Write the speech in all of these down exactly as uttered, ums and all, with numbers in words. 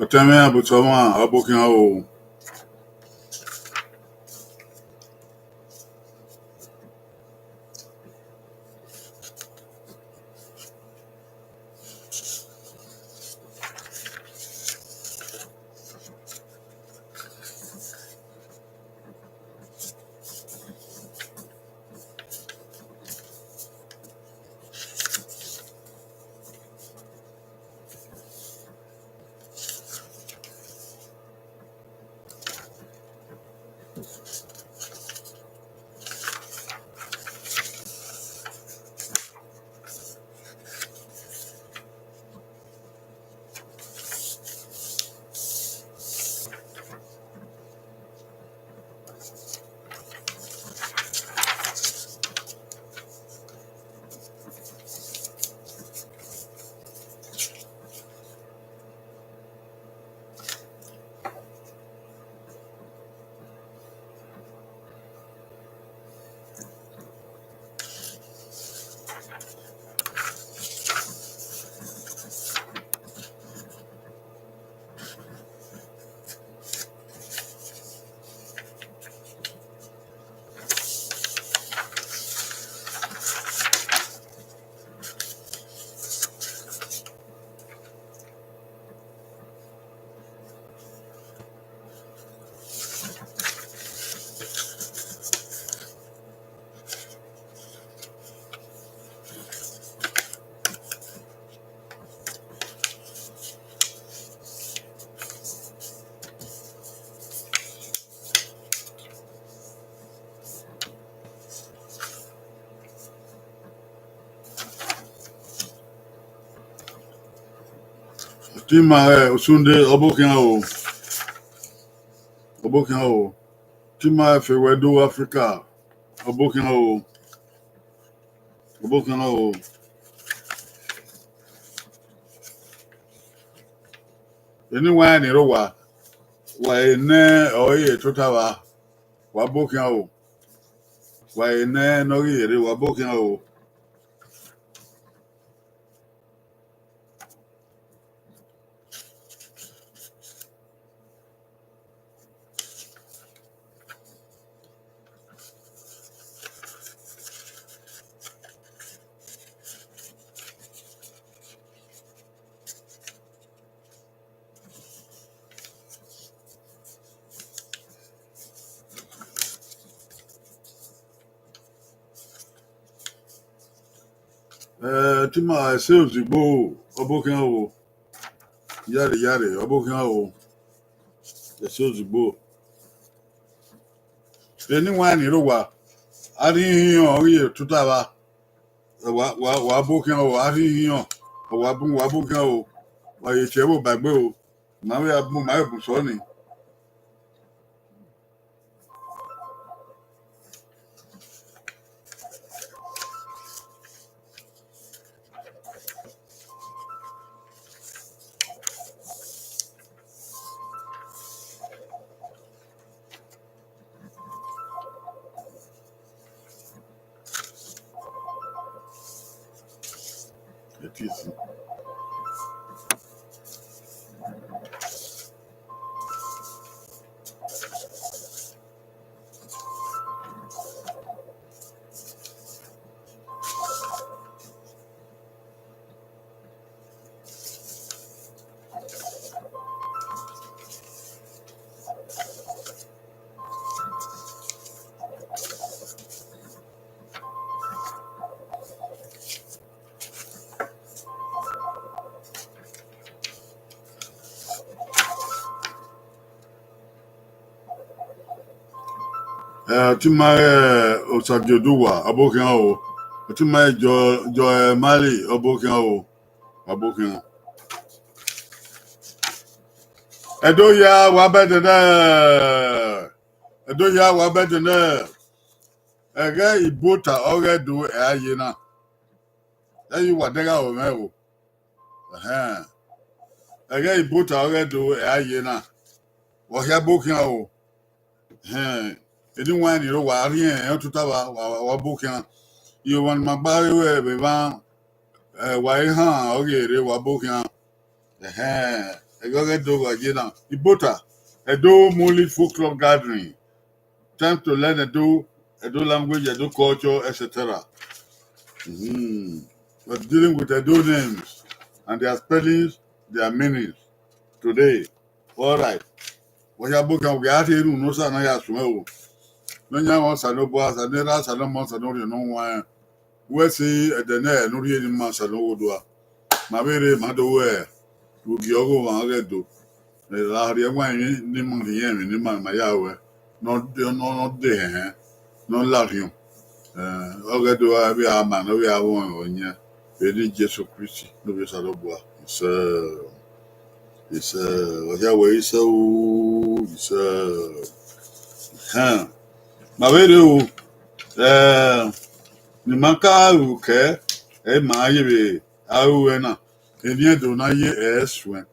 Ọtẹn mwẹ, abutọ mwa, ọ bokhian o. Tima, eh, Osunde, ọ bokhian o. Ọ bokhian o. Tima, eh, Fewẹdu Africa, ọ bokhian o. Ọ bokhian o. Eni wa ni rre owa, wa he nẹ ọre tota vba, wa bokhian o. Wa he nẹ ne ọ ghi rre, wa bokhian o. Eh, Tima, ẹse ozigbo, ọ bokhian o. Yare, yare, ọ bokhian o. Ẹse ozigbo. Eni wa ni rre owa, a rhie ihiọn, ọ ghi tota vba. Wa, wa, wa bokhian o, a rhie ihiọn, wa bu, wa bokhian o. Wa ye tie ẹvbo ba egbe o. Ma vbe a bu, ma vbe bu sọ ni. Easy. Eh, ọtẹn ima, eh, Osagie Oduwa, ọbokhian o. Ọtẹn ima, eh, Joe, Joe, eh, Mali, ọbokhian o. Ọbokhian. Ẹdo hia wa bẹdẹ nẹ. Ẹdo hia wa bẹdẹ nẹ. Ẹghẹ Ibota ọghe Ẹdo ẹ a ye na. Ẹ i wa dẹgha ho mwẹ o. Ẹhẹn. Ẹghẹ Ibota ọghe Ẹdo ẹ a ye na. Wa hia bokhian o. Ẹhẹn. Eni wan ni ro wa rhiẹnrẹn, ọ tota wa, wa, wa, wa bokhian. Iye ọmwa ne ima gba re ruẹ vbe emwa, eh, wa i han ọghe rre, wa bokhian. Ẹhẹn. Ẹghẹ ọghe Ẹdo wa ye na. Ibota, Edo Muli Folklore Gathering. Time to learn Edo, Edo language, Edo culture, et cetera. Mm-hmm. We're dealing with Edo names and their spellings, their meanings today. All right. Wa hia bokhian, wa gha rhie unu ne Osa na ya suẹn o. Ne ọ yan mwẹ Osanobua, Osa ne erha, Osa ne Ọmọ, Osa ne Orhiọn ne Ọhuanrẹn. Wẹ si ẹdẹ nẹ ne u rhie ne ima Osanobua. Ma vbe rre, ma do wẹ, vbe ogie ọghe ọmwa ọghe Ẹdo. Ẹ ra rhie ẹwaẹn emwi ne ima rhie, emwi ne ima, ma ya ruẹ. Ne ọ de, ne ọ, ne ọ de hẹnhẹn, ne ọ la orhiọn. Eh, ọghe Ẹdo vbe a ma, ne ọ vbe a vọn ọyẹn. Vbe eni Jesu Kristi, ne ovbi Osanobua. Isẹ, isẹ, ọ hia wẹ isẹ o, isẹ. Ẹhẹn. Ma vbe rre o, eh, ne ima ka ru kẹ, ẹ i ma ye vbe a ru ẹre na, eni Ẹdo na ye ẹ suẹn.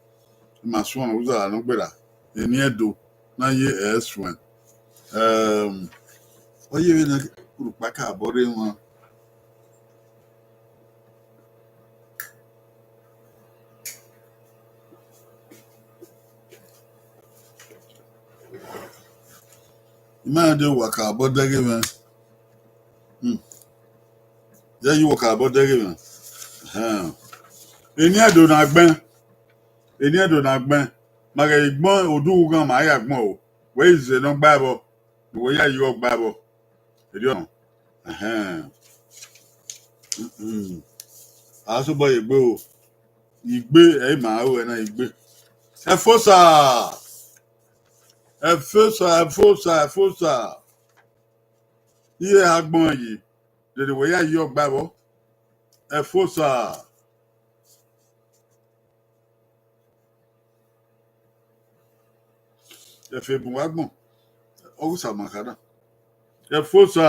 Ima suẹn uzara ne ọ gberra, eni Ẹdo na ye ẹ suẹn. Ẹm, ọ ye vbene urhukpa ka bọ rre emwa. I ma rẹn de uwa ka bọ dẹghe mwẹ. Hmm. Ye yi uwa ka bọ dẹghe mwẹ. Ẹhẹn. Eni Ẹdo na gbẹn. Eni Ẹdo na gbẹn. Ma ghẹ gbọn odu ughan ma ya gbọn o. Wẹ i zẹ ne ọ gba ẹvbo. Wẹ ya yi ọ gba ẹvbo. Erriọ nọ. Ẹhẹn. Mm-mm. A sobọ ye egbe o. Igbe, ẹ i ma ru ẹna igbe. Ẹfosa. Ẹfosa, ẹfosa, ẹfosa. Iye ha gbọn yi. Dede wẹ ya yi ọ gba ẹvbo. Ẹfosa. Ẹfe bun wa gbọn. Ọ gu sa ma kha na. Ẹfosa.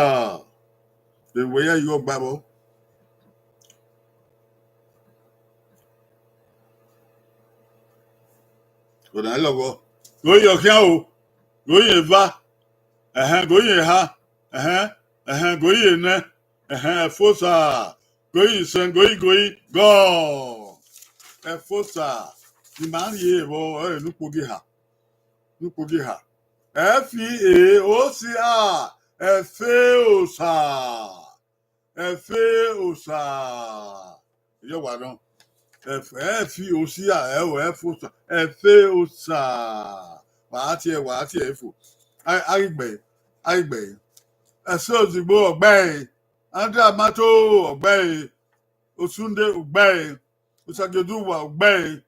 Dede wẹ ya yi ọ gba ẹvbo. Ọna i lọghọ. Ghe oyin ọkhian o. Ghe oyin eva. Ẹhẹn, ghe oyin eha. Ẹhẹn, ẹhẹn, ghe oyin enẹ. Ẹhẹn, ẹfosa. Ghe oyin isẹn, ghe oyin, ghe oyin, gọ. Ẹfosa. Ne ima rhie vbọ, ọre ne ukpogiha. Ne ukpogiha. Ẹ fi e o si a, ẹfe osa. Ẹfe osa. Yọ wa nọ. Ẹf-, ẹ fi osia, ẹ o, ẹ fo osa, ẹ fe osa. Wa tie, wa tie fo. A, a ghi gbe, a ghi gbe. Ẹse Ozigbo ọgbẹe, Andrew Amato ọgbẹe, Osunde ọgbẹe, Osagie Oduwa ọgbẹe,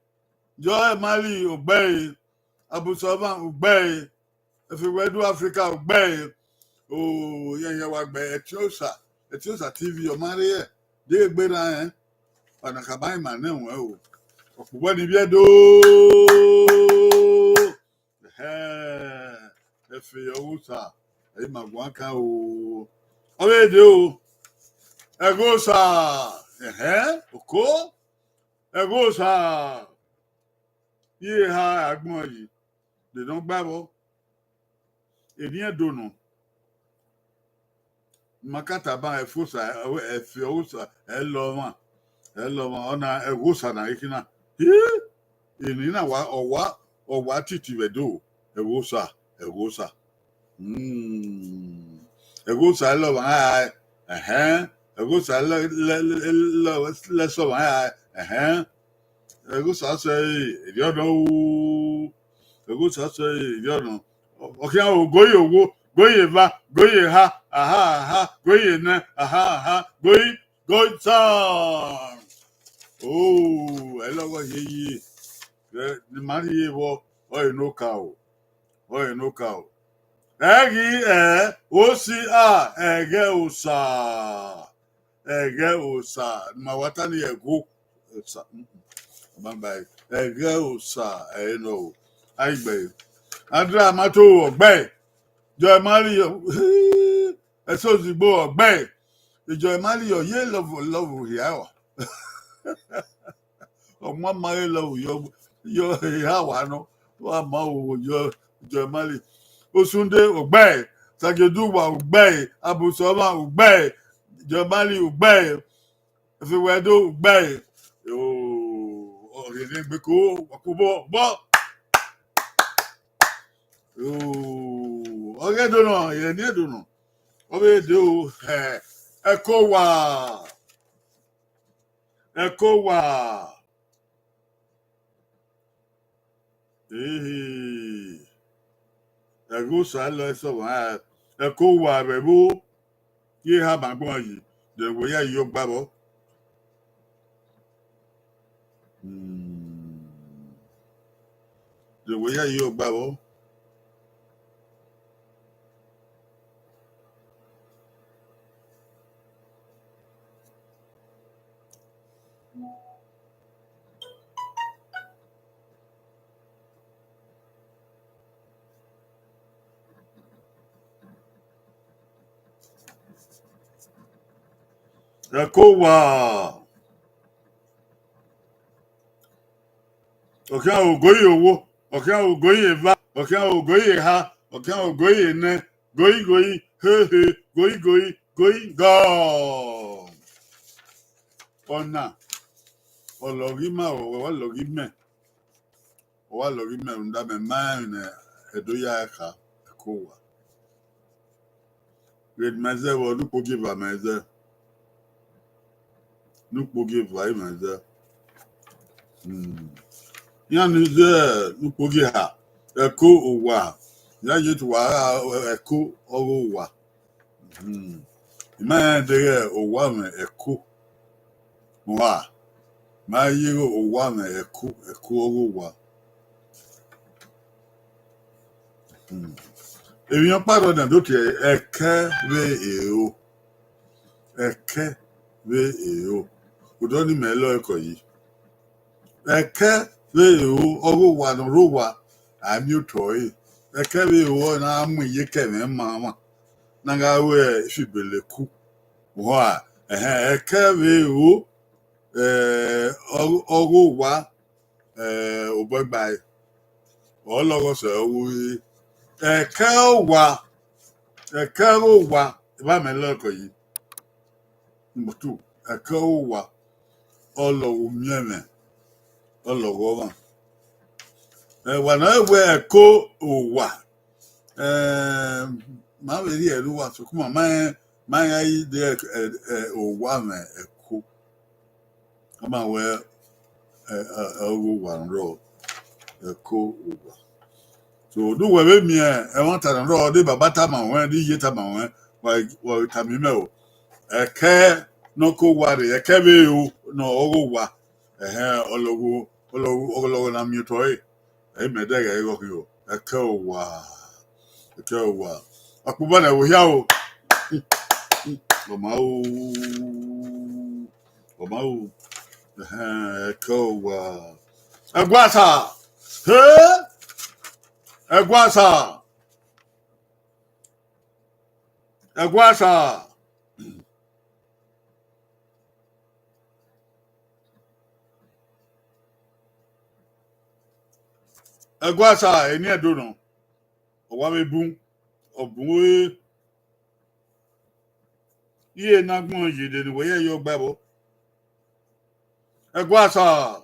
Joe Emali ọgbẹe, Abu Salvan ọgbẹe, Efe West Africa ọgbẹe. O, yẹn, yẹn wa gbe Etiosa, Etiosa T V, ọ ma rre, de gbe na rẹn. Wa na khama ima nẹ ruẹn o. Ọkpọ uwẹ ni vbiẹ do. Ẹhẹn, Efe Ọghosa, ẹ i ma guan kan o. Ọ vbe de o. Ẹghosa, ẹhẹn, oko. Ẹghosa. Iye eha agbọn yi, de ne ọ gba ẹvbo. Eni Ẹdo nọ. Ma ka tama ẹn, Efe Osa, Efe Ọghosa, ẹ lọ ọmwa. Ẹlọmwa, ọna Ẹghosa na i khin na. Hii, eni na wa, ọ wa, ọ wa titi vbe Ẹdo. Ẹghosa, Ẹghosa. Hmm. Ẹghosa lọmwa ra, ẹhẹn. Ẹghosa lẹ, lẹ, lẹ, lẹ, lẹ sọmwa ra, ẹhẹn. Ẹghosa sẹ, erriọ nọ o. Ẹghosa sẹ, erriọ nọ. Ọ khian o, goyi owo, goyi eva, goyi eha, aha, aha, goyi enẹ, aha, aha, goyi, goyi sound. O, ẹlọghọ hiei, ẹ, ne ima rhie vbọ, ọre ne okaro, ọre ne okaro. Ẹ ghi ẹ, o si a, ẹghẹ osa. Ẹghẹ osa, ne ima wa ta ni ẹgho osa. Mm, mm. Bye bye. Ẹghẹ osa, ẹ i nọ o. Aigbe. Andra ma to ọgbẹe. Joy Mali, ẹse ozigbo ọgbẹe. Joy Mali, ọ ye love, love hia wa. Ọ ma ma ye love yọ, yọ hia wa nọ. Wa ma wo yọ Joy Mali. Osunde ọgbẹe. Sageduwa ọgbẹe. Abusọmwa ọgbẹe. Joy Mali ọgbẹe. Ẹfe wẹ do gbe. Yo, ọ ghe ne gbe ko, wa ku bọ, bọ. Yo, ọ ghe do nọ, ẹ ni do nọ. Ọ vbe do, ẹ, Ẹko Owa. Ẹko Owa. Ehe. Ẹghosa lọ ẹsẹ ọmwa, Ẹko Owa vbe ẹvbo, ye eha ma gbọn yi, de wẹ ya yi ọgba vbọ. Hmm. De wẹ ya yi ọgba vbọ. Ẹko Owa. Ọ khian ogoyi owo, ọ khian ogoyi eva, ọ khian ogoyi eha, ọ khian ogoyi enẹ, goyi goyi, hehe, goyi goyi, goyi gọ. Ọna, ọ lọghe ima, ọ wa lọghe imẹ. Ọ wa lọghe imẹ rhunmwuda mẹ ma rẹn emwi ne Ẹdo ya kha, Ẹko Owa. Vbe ne imẹ zẹ vbọ, ne ukpogieva mẹ zẹ. Ne ukpogieva imẹ zẹ. Hmm. Iran ni zẹ ne ukpogieha, Ẹko Owa. Iran ye tuwa ra Ẹko ọghe Owa. Hmm. Ima rẹn deghẹ Owa mwẹ Ẹko. Wa, ma ye igho Owa mwẹ Ẹko, Ẹko ọghe Owa. Hmm. Emwi ọkpa rrọọ na do tie Ẹkẹ vbe Ero. Ẹkẹ vbe Ero. Odọ ni mẹ lọ ẹkọ yi. Ẹkẹ vbe Ero, ọghe Owa ne ọ rre Owa, a miẹn otọ ẹre. Ẹkẹ vbe Ero na mu iyeke ẹmwẹ ma mwa. Na gha ru ifibeleku. Wa, ẹhẹn, Ẹkẹ vbe Ero, eh, ọghe, ọghe Owa, eh, obọ gbae. Ọ lọghọ sẹ ọghe ure. Ẹkẹ Owa, Ẹkẹ Owa, eva mẹ lọ ẹkọ yi. Number two, Ẹkẹ Owa, ọ lọghọ umiẹnmwẹ, ọ lọghọ ọmwa. Eh, wa na wẹ Ẹko Owa, eh, ma vbe rhie ẹre uwa, sokpan ma, ma ya yi de, eh, eh, Owa mwẹ Ẹko. Ọ ma wẹ, eh, eh, ọghe Owa rrọọ, Ẹko Owa. So, do uwẹ vbe miẹn ẹmwata ne ọ rrọọ, de baba tama ruẹn, de iye tama ruẹn, wa, wa tama imẹ o. Ẹkẹ ne ọ ke Owa rre, Ẹkẹ vbe Ero ne ọghe Owa. Ẹhẹn, ọ lọghọ, ọ lọghọ, ọ lọghọ ne a miẹn otọ ẹre. Ẹ i mẹ dẹghe ẹre ghe ọ khin o. Ẹkẹ Owa. Ẹkẹ Owa. Ọkpobọ ne ẹvbo hia o. Ọ ma o. Ọ ma o. Ẹhẹn, Ẹkẹ Owa. Ẹguasa. He! Ẹguasa. Ẹguasa. Ẹguasa, eni Ẹdo nọ. Ọ wa vbe bun. Ọ bun ore. Iye na gbọn yi de ne uwẹ ya yi ọgba vbọ. Ẹguae sir.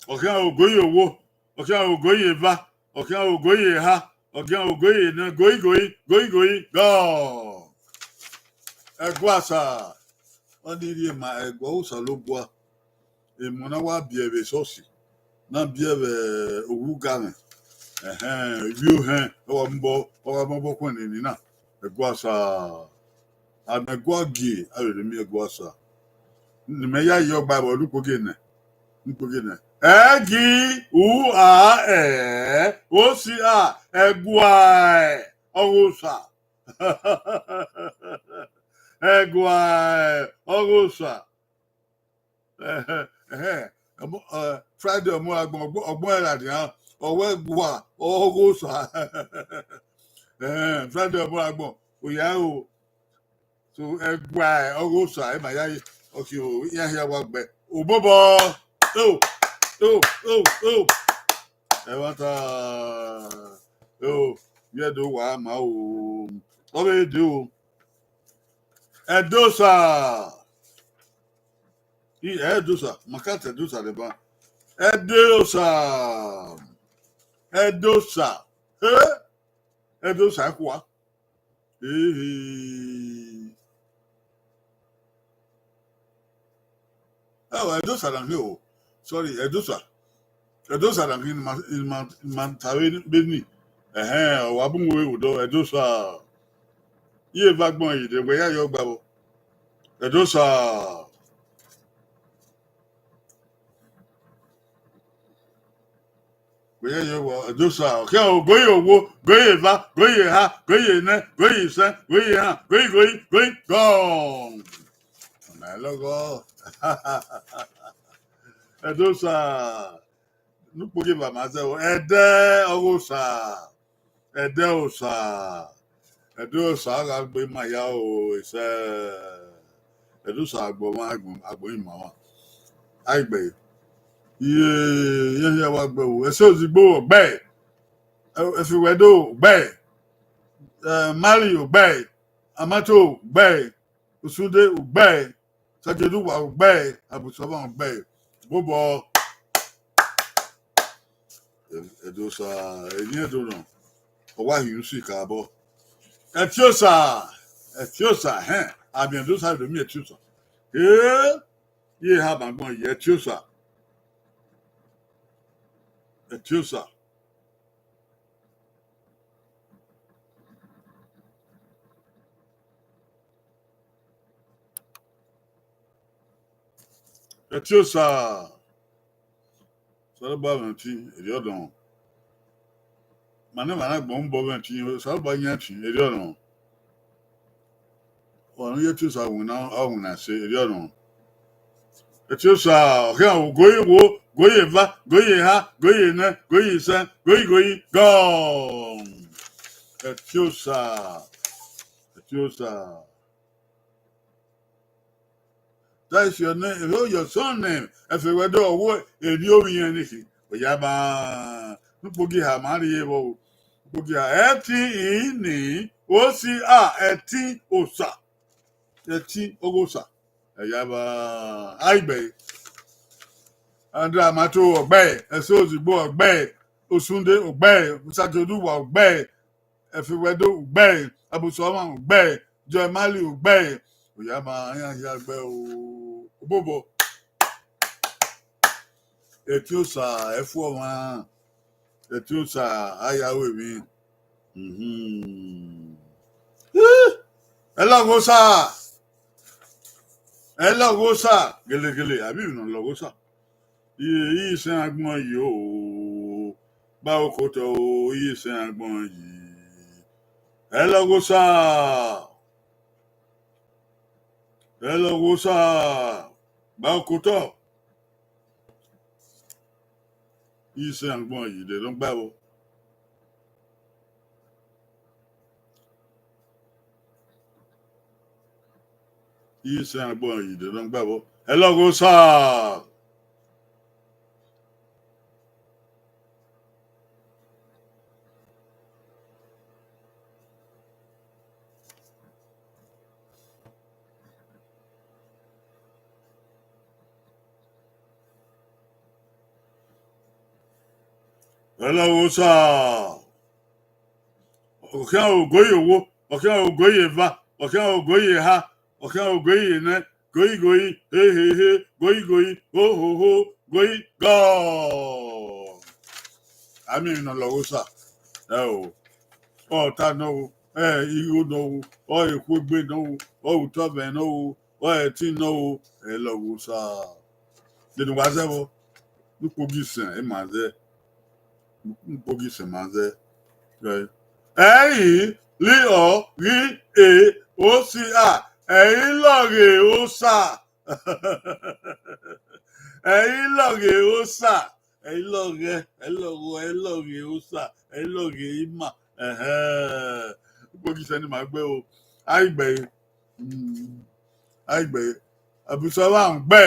Ọ khian ogo ye owo, ọ khian ogo ye eva, ọ khian ogo ye eha, ọ khian ogo ye nẹ, goi, goi, goi, goi, gọ. Ẹguae sir. Ọnii rhie ma ẹguae Osanobua. Emọ na wa biẹ vbe esọsi, na biẹ vbe oghughanmwẹ, ẹhẹn, ivbi ohẹn, ọ wa mobọ, ọ wa mobọ khuẹn nene na. Ẹguae sir. Amẹ ẹguae gie, a vbe rre miẹn ẹguae sir. Ne imẹ ya ye ọgba vbe ọdukpogie nẹ, ọdukpogie nẹ. Ẹ gi u a ẹ, o si a, ẹguae ọghe Osa. Ẹguae ọghe Osa. Ẹhẹn, ẹhẹn, ọmọ, ẹ, Friday ọmọ agbọn, ọgbọn, ọgbọn ẹre ladian, ọ wẹ ẹguae ọghe Osa. Ẹhẹn, Friday ọmọ agbọn, oya o. So, ẹguae ọghe Osa, ẹ ma ya ye, ọke o, iran hia wa gbe. Obobọ, o, o, o, o. Ẹmwata, o, ye do wa ma o. Ọ vbe de o. Ẹdosa. I, Ẹdosa, ma ka ta Ẹdosa rẹ ba. Ẹdosa. Ẹdosa. He? Ẹdosa khua. Ehe. Ẹo, Ẹdosa na hin o. Sorry, Ẹdosa. Ẹdosa na hin ma, ma, ma ta vbe, vbe ni. Ẹhẹn, ọ wa bun we vbe odọ, Ẹdosa. Iye eva agbọn yi de, wẹ ya ye ọgba vbọ. Ẹdosa. Wẹ ya ye ọgba, Ẹdosa. Ọ khian o, goi owo, goi eva, goi eha, goi enẹ, goi isẹn, goi ehan, goi, goi, goi, gọn. Ọna lọghọ. Ẹdosa. Ne ukpogieva ma zẹ o, Ẹdẹ ọghe Osa, Ẹdẹ Osa, Ẹdẹ Osa gha gbe ima ya o, isẹ, Ẹdẹ Osa agbọn mwa, agbọn, agbọn ima mwa. Aigbe, iye, iye hia wa gbe o, ẹse ozigbo ọgbe, ẹ, ẹfe wẹ do ọgbe, ẹ, Mali ọgbe, Amato ọgbe, Osunde ọgbe, Sajeduwa ọgbe, Abusọmọ ọgbe, bobọ. Ẹdosa, ẹyin ẹdo nọ, ọ wa hin usi ka bọ. Ẹtiosa, Ẹtiosa, hẹn, ami Ẹdosa do miẹn Ẹtiosa. Ee, iye ha ma gbọn ye Ẹtiosa. Ẹtiosa. Ẹtiosa. Osanobua mwẹ utin, erriọ nọ. Ma ne emwa na gbọn obọ mwẹ utin, Osanobua yan utin, erriọ nọ. Ọmwa ne ọ ye Ẹtiosa winna, ọ winna ẹse, erriọ nọ. Ẹtiosa, ọ khian wo, goi wo, goi eva, goi eha, goi enẹ, goi isẹn, goi, goi, gọn. Ẹtiosa. Ẹtiosa. That is your name. Oh, your surname. Ẹfe wẹ do ọwo, erriọ ovbi iran ni khin. Oya ma, ne ukpogieva ma rrie vbọ o. Ukpogieva, Ẹtin ini, o si a, Ẹtin Osa. Ẹtin ọghe Osa. Ẹya vba, aigbe. Andra Amato ọgbe, ẹse ozigbo ọgbe, Osunde ọgbe, Sajeduwa ọgbe, Ẹfe wẹ do ọgbe, Abusọmọ ọgbe, Joy Mali ọgbe. Oya ma, iran hia gbe o, obobọ. Ẹtiosa, ẹfu ọmwa, Ẹtiosa, a ya ru emwi. Mhm. Ih, ẹlọghọ Osa, ẹlọghọ Osa, gelegele, avbe emwi ne ọ lọghọ Osa. Iye, iye isẹn agbọn yi o, ba okotọ o, iye isẹn agbọn yi. Ẹlọghọ Osa, ẹlọghọ Osa, ba okotọ. Iye isẹn agbọn yi de nọ gba vbọ. Iye isẹn agbọn yi de nọ gba vbọ. Ẹlọghọ Osa. Ẹlọghọ Osa. Ọ khian ogo ye owo, ọ khian ogo ye eva, ọ khian ogo ye eha, ọ khian ogo ye enẹ, goi goi, he he he, goi goi, ho ho ho, goi gọ. A miẹn emwi ne ọ lọghọ Osa. Ẹ o, ọ ta nọ o, ẹ igho nọ o, ọ ekhuegbe nọ o, ọ utọmwẹ nọ o, ọ ẹtin nọ o, ẹlọghọ Osa. Dede wa zẹ vbọ, ne ukpogi sẹn, ẹ ma zẹ. Ukpogi sẹn ma zẹ. Ẹ i li ọ ghi e osi a, ẹ i lọghọ Osa. Ẹ i lọghọ Osa. Ẹ i lọghọ, ẹ i lọghọ, ẹ i lọghọ Osa, ẹ i lọghọ ima. Ẹhẹn. Ukpogi sẹn ne ima gbe o. A i gbe. Mm. A i gbe. Abusọmwa ugbẹ.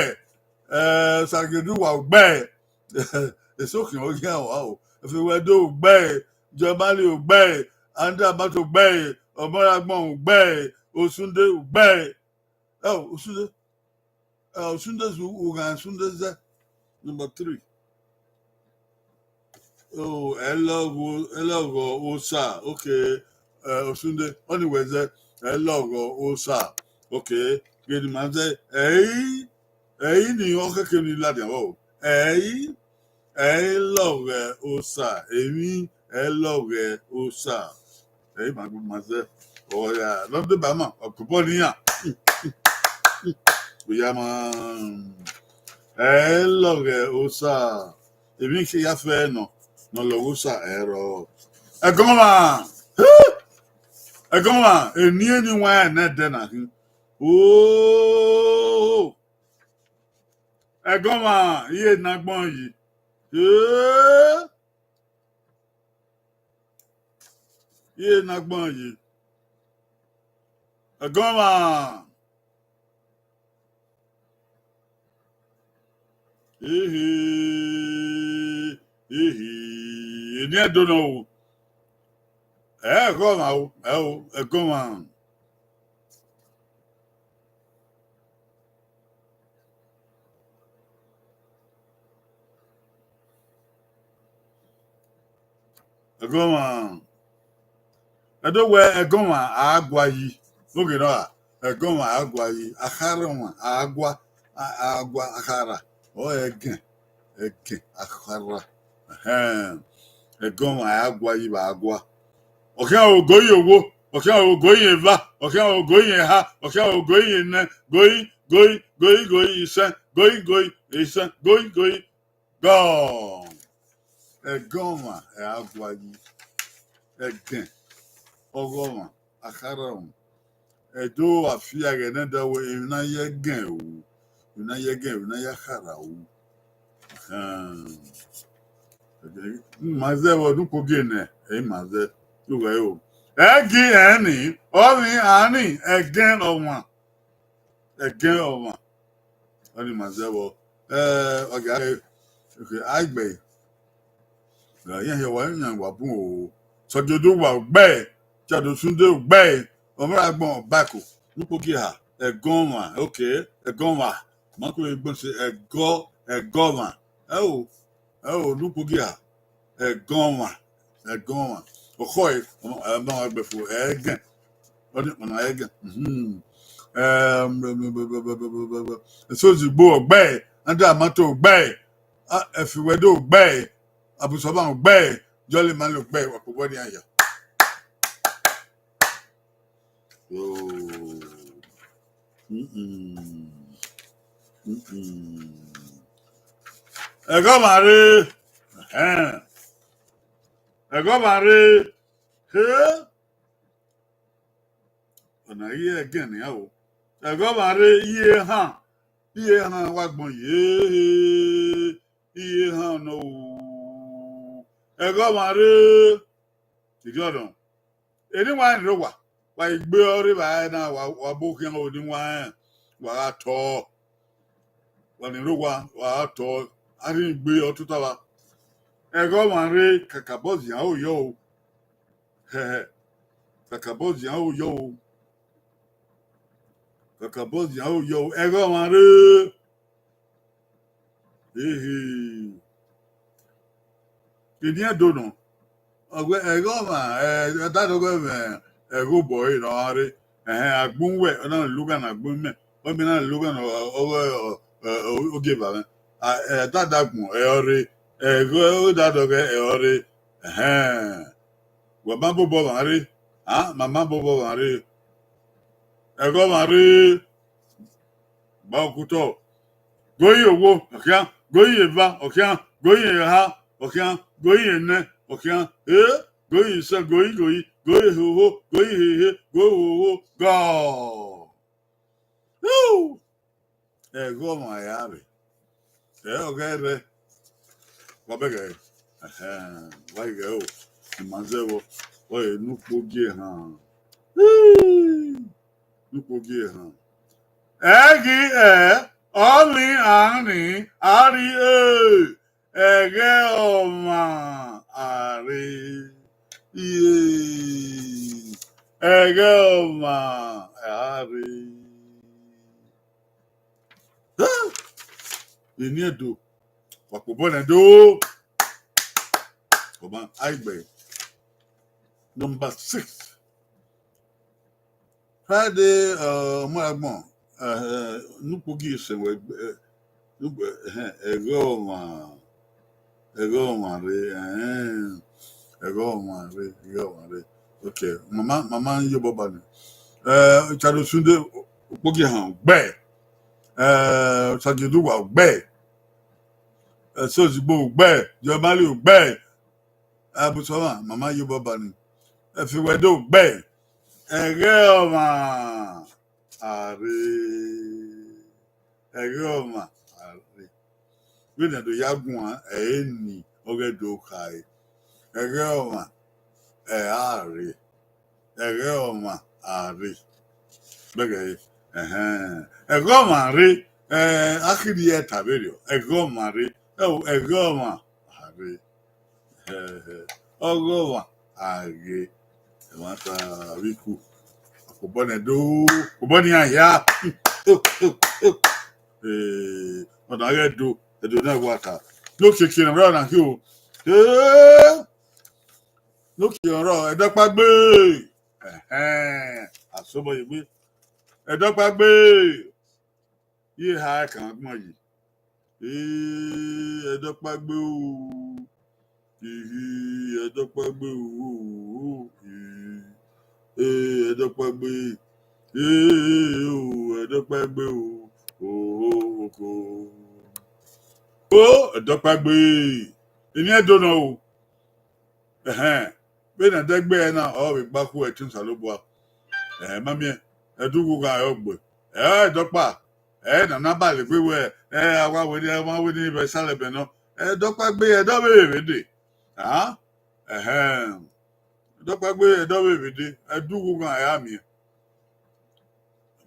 Eh, Sagiduwa ugbẹ. Eso khian ọ khian wa o. Efewẹdo ugbẹ. Jọmali ugbẹ. Andamato ugbẹ. Ọmọragbọn ugbẹ. Osunde ugbẹ. Ẹ o, Osunde. Ẹ, Osunde zu, ughan Osunde zẹ. Number three. Oh, ẹlọghọ, ẹlọghọ Osa. Okay. Eh, Osunde, ọni wẹ zẹ, ẹlọghọ Osa. Okay. Ghe ne ima zẹ, ẹ i, ẹ i ni ọ khẹke ni ladian vbọ o. Ẹ i, ẹ i lọghọ Osa, emwi ẹlọghọ Osa. Ẹ i ma gu ma zẹ. Ọ ya, ne ọ deba ma, ọ ke obọ ne iran. Oya ma. Ẹlọghọ Osa. Emwi ke ya fẹ nọ, ne ọ lọghọ Osa ẹrọ. Ẹgọmwa. Ẹgọmwa, eni eni wa ẹnẹ ẹdẹ na khin. Oh! Ẹgọmwa, iye ne agbọn yi. Eh! Iye ne agbọn yi. Ẹgọmwa. Ihi, ihi, eni ẹdo nọ o. Ẹgọmwa o, ẹ o, ẹgọmwa. Ẹgọmwa. Ẹdo wẹ ẹgọmwa a gua yi. Oge nọ ra, ẹgọmwa a gua yi. Akharọmwa a gua, a, a gua akhara. Ọ ẹgẹn, ẹgẹn, akhara. Ẹhẹn. Ẹgọmwa a gua yi vbe a gua. Ọ khian ogo ye owo, ọ khian ogo ye eva, ọ khian ogo ye eha, ọ khian ogo ye enẹ, goi, goi, goi, goi, isẹn, goi, goi, isẹn, goi, goi, gọ. Ẹgọmwa, ẹ a gua yi. Ẹgẹn, ọghọmwa, akharọmwa. Ẹdo wa fi aghẹ nẹ da wẹ emwi na ye ẹgẹn o. Emwi na ye ẹgẹn, emwi na ye akhara o. Ahan. Ma zẹ vbọ ne ukpogi nẹ, ẹ i ma zẹ. Ẹ o. Ẹgi ẹnrẹn ni, ọ vbe a ni ẹgẹn ọmwa. Ẹgẹn ọmwa. Ọni ma zẹ vbọ. Ẹ, ọ gha re, okay, a i gbe. Iran hiẹ wa, iran wa bun o. Sọgiodo wa ugbẹe, Chadosunde ugbẹe, Ọmọragbọn Ọbaiko, ne ukpogi eha, ẹgọmwa, okay, ẹgọmwa. Ma ko egbọn se ẹgọ, ẹgọmwa. Ẹ o, ẹ o, ne ukpogi eha, ẹgọmwa, ẹgọmwa. Ọkhọe, ọmọ, ọmọ wa gbe fo, ẹgẹn. Ọni, ọna ẹgẹn. Mhm. Ẹm, eso Ozigbo ugbẹe, Andamato ugbẹe, a, Efewedo ugbẹe, Abusọmwa ugbẹe, Jọlẹ Imale ugbẹe, wa kpobọ nian ya. Oh. Mm-mm. Mm-mm. Ẹghẹ ọmwa rre, ẹhẹn. Ẹghẹ ọmwa rre, he? Ọna iye ẹgẹn nian o. Ẹghẹ ọmwa rre iye ehan, iye ehan wa gbọn ye, iye ehan nọ o. Ẹghẹ ọmwa rre, tiriọnọ. Eni wa rẹn rre owa, wa i gbe ọre evbare na, wa, wa bo khian eni wa rẹn, wa gha tọ. Wa ni rre owa, wa gha tọ, a rhie gbe ọtọtọ vba. Ẹghẹ ọmwa rre kakabọ zian o yọ o. Hẹhẹ. Kakabọ zian o yọ o. Kakabọ zian o yọ o. Ẹghẹ ọmwa rre. Ehe. Eni Ẹdo nọ, ọ wẹ ẹghẹ ọmwa, ẹ, dadọghẹ mwẹ ẹghẹ obọ ẹre ne ọ gha rre. Ẹhẹn, agbọn uwẹ, ọ na lele ugha ne agbọn imẹ, ọ mẹ na lele ugha ne ọ, ọ, ọ, ọ, ọ, ogieva mwẹ. A, ẹ, dadagbọn ẹ ọ rre, ẹghẹ dadọghẹ ẹ ọ rre. Ẹhẹn, wẹ ma bobọ ọmwa rre, a, ma ma bobọ ọmwa rre. Ẹghẹ ọmwa rre, gba okutọ. Goyi owo, ọ khian. Goyi eva, ọ khian. Goyi eha, ọ khian. Goyi enẹ, ọ khian. Eh, goyi isẹ, goyi goyi, goyi hoho, goyi hehe, goyi hoho, gọ. Woo! Ẹghẹ ọmwa ya rre. Ẹ, ọ ghẹ rre. Wa bẹghe. Ẹhẹn, wa i ghẹ o. I ma zẹ vbọ. Ọ re ne ukpogie ehan. Ii, ne ukpogie ehan. Ẹ ghi ẹ, ọ ni a ni, a rri e. Ẹghẹ ọmwa a rre. Iye. Ẹghẹ ọmwa a rre. Eni Ẹdo, wa kpobọ nẹ do. Ọma, a i gbe. Number six. Friday, uh, ọmọ agbọn, uh, ne ukpogie sẹ wẹ, uh, nugbe, ẹhẹn, ẹghẹ ọmwa, ẹghẹ ọmwa rre, ẹhẹn, ẹghẹ ọmwa rre, ẹghẹ ọmwa rre. Okay, mama, mama ye obọ ba ni. Eh, Richard Osunde, ukpogie ehan, ugbẹ. Eh, Richard Oduwa, ugbẹ. Eh, Sozigbo, ugbẹ. Joe Mali, ugbẹ. Abusọmwa, mama ye obọ ba ni. Ẹfiwẹdo, ugbẹ. Ẹghẹ ọmwa a rre. Ẹghẹ ọmwa a rre. Vbene a do ya guan, ẹ i re eni ọghe do khare. Ẹghẹ ọmwa, ẹ a rre. Ẹghẹ ọmwa a rre. Bẹghe ẹre, ẹhẹn. Ẹghẹ ọmwa rre, ẹ, a khin rhie ẹta vberriọ. Ẹghẹ ọmwa rre. Ẹ o, ẹghẹ ọmwa a rre. Ẹhẹn. Ọghẹ ọmwa a ghe. Ẹmwata vbe iku. Kobọ nẹ do, kobọ ne iran hia. Eh, ọna ghẹ do, Ẹdo na wa ta. Ne okiekie ne ọ rrọọ na khin o. Eh, ne okiekie ne ọ rrọọ, Ẹdọkpagbe. Ẹhẹn, a sobọ ye egbe. Ẹdọkpagbe. Iye eha ẹkan agbọn yi. Ee, Ẹdọkpagbe o. Ihi, Ẹdọkpagbe o. Ee, ee, Ẹdọkpagbe. Ee, o, Ẹdọkpagbe o. Oho, oko. O, Ẹdọkpagbe. Eni Ẹdo nọ o. Ẹhẹn, vbene ẹdẹgbe ẹre na, ọ vbe gba khu ẹtin Osanobua. Ẹ ma miẹn, ẹdẹ ughughan ọre ọ gbe. Ẹ, Ẹdọkpa, ẹ na na ba legbe wẹ, ẹ, a wa wẹ ne, a wa wẹ ne vbe Isalẹmẹ nọ. Ẹdọkpagbe, ẹdẹ ọvbehe vbe dee. A, ẹhẹn. Ẹdọkpagbe, ẹdẹ ọvbehe vbe dee. Ẹdẹ ughughan ẹre a miẹn.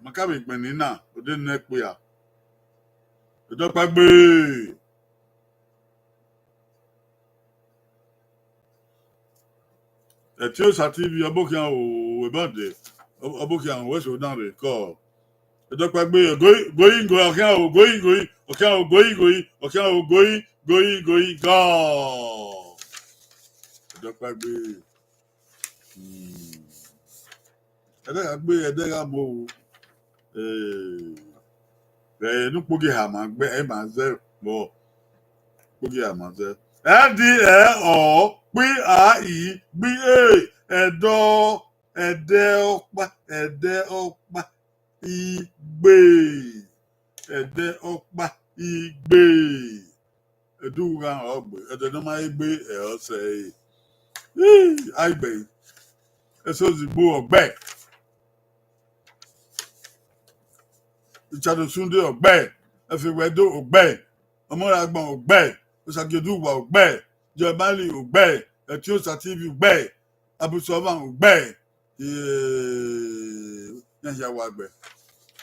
Ma ka vbe gbẹn ni na, ode nẹ kpia. Ẹdọkpagbe. Ẹtin Osa T V, ọbokhian o, wẹ bọ de, ọ-, ọbokhian wẹ so dan rre kọ. Ẹdọkpagbe, goi, goi, goi, ọkhian o, goi, goi, ọkhian o, goi, goi, ọkhian o, goi, goi, goi, gọ. Ẹdọkpagbe. Hmm. Ẹdẹ gha gbe, ẹdẹ gha mu o. Eh, vbe ne ukpogie eha ma gbe, ẹ ma zẹ vbọ. Ukpogie eha ma zẹ. Ẹ di ẹ ọ, kpi a i, gbi e, ẹdọ, ẹdẹ ọkpa, ẹdẹ ọkpa, igbe. Ẹdẹ ọkpa, igbe. Ẹdẹ ughughan ọre ọ gbe, ẹdẹ ne ọ ma he gbe, ẹ ọ sẹ ẹre. Ii, a i gbe. Ẹsozigbo ọgbẹe. Richard Osunde ọgbẹe. Ẹfiwẹdo ọgbẹe. Ọmọrhagbọn ọgbẹe. Osagie Oduwa ọgbẹe. Joe Mali ọgbẹe. Ẹtin Osa T V ọgbẹe. Abusọmwa ọgbẹe. Ee, iran hia wa gbe.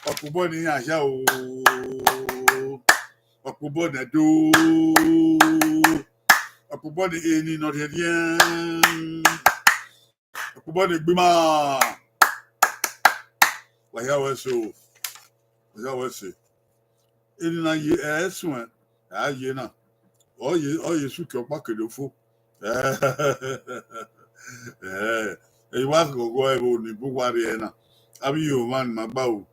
Ọkpobọ ne iran hia o. Ọkpobọ ne do. Ọkpobọ ne eni ne ọ rhiẹnrhiẹn. Ọkpobọ ne egbe ima. Wa hia wẹ so. Wa hia wẹ so. Eni na ye ẹ suẹn, a ye na. Ọ ye, ọ ye suki ọkpa kele ofo. Eh, I wa ghọghọ ẹvbo ni bu uwa rrie na. Avbe Iye Oman ma gba ru,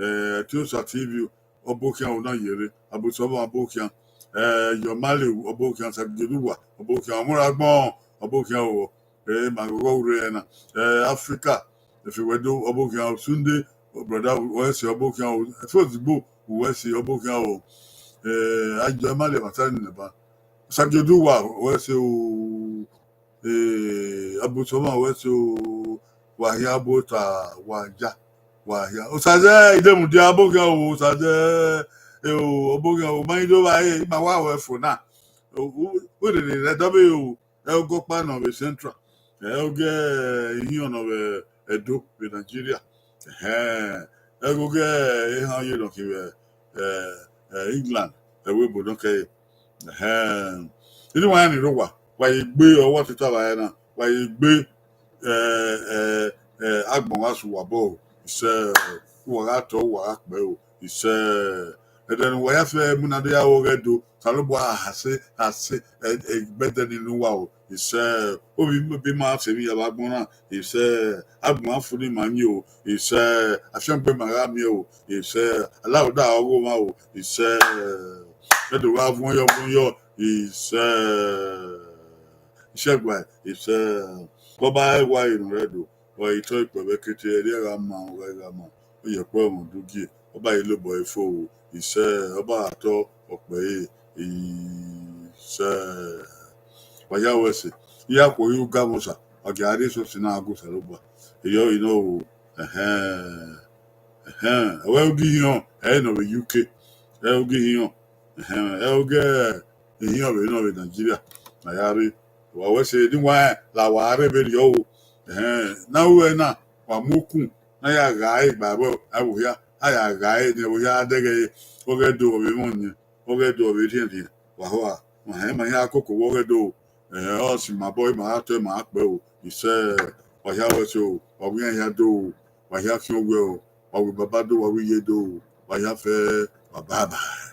eh, Etiosa T V, ọbokhian ru na yere, Abusọmọ ọbokhian, eh, Yọmale ọbokhian, Sagieduwa ọbokhian, Ọmọragbọn ọbokhian ru, eh, ma ghọghọ ru rre na, eh, Africa, Efiwedu ọbokhian, Sunday, brother, wẹ sẹ ọbokhian o, Efozigbo, wẹ sẹ ọbokhian o, eh, Ajọmale Matani nẹba, Sagieduwa, wẹ sẹ o, eh, Abusọmọ, wẹ sẹ o, wa hia bu ota, wa ya, wa hia. Osaze Idemudia ọbokhian o, Osaze, eh, o, ọbokhian o, ma i do vba re, ima wa ruẹ fo na. U, u, u rere rẹ dọbe o, ẹ ogẹ ọkpa nọ vbe Central, ẹ ogẹ ihiọn nọ vbe Ẹdo vbe Nigeria, ẹhẹn, ẹ ogẹ ehan ye nọ khin vbe, eh, eh, England, ẹ wẹ ebo nọ kẹre. Ẹhẹn. Inu wa ni rre owa, wa ye gbe ọwa tota vbe ẹ na, wa ye gbe, eh, eh, eh, agbọn gha sẹ uwa obọ o, isẹ, uwa gha tọ, uwa gha kpẹ o, isẹ, ẹdẹ ne uwa ya fẹ mu na do ya ru ọghẹ do, Osanobua ha sẹ, ha sẹ, eh, eh, ẹgbẹdẹ ni ne uwa o, isẹ, ovbi ma sẹ emwi ya vbe agbọn na, isẹ, agbọn a fu ne ima yin o, isẹ, afiangbe ma gha miẹn o, isẹ, alaoda ọghe omwa o, isẹ, ẹdẹ gha vuọn yọ, vuọn yọ, isẹ, isẹgba, isẹ, ọba ẹwa enu rẹ do, ọ i tọ ikpẹvbẹ kete, ẹre a gha ma, ọ gha, gha ma, ọ ye ẹkpọ ẹmwẹ udugie, ọba i lobọ ẹre fo o, isẹ, ọba gha tọ ọkpẹ ẹre, isẹ. Wa ya ru ẹse, iran khuo ghi ugamwẹ Osa, wa gia rrie esọsi na gu Osanobua, eyọ i nọ o, ẹhẹn, ẹhẹn, ẹ wẹ ogihiọn, ẹ i nọ vbe U K, ẹ ogihiọn, ẹhẹn, ẹ ogẹ ihiọn vbe nọ vbe Nigeria, ma ya rre, wa wẹ ẹse ne wa rẹn la wa rre vberriọ o, ẹhẹn, ne a ru ẹre na, wa mu okun ne a ya gha ẹre gba ẹvbo, ẹvbo hia, a ya gha ẹre ne ẹvbo hia dẹghẹ ọghẹ do vbe emọ nian, ọghẹ do vbe rhiẹnrhiẹn, wa hua, ma hẹn ma hia koko vbe ọghẹ do, eh, ọ si ma bọ, ima gha tọ, ima gha kpẹ o, isẹ, wa hia ru ẹse o, wa gu iran hia do o, wa hia khian owẹ o, wa gu baba do, wa gu iye do o, wa hia fẹ, wa bye bye.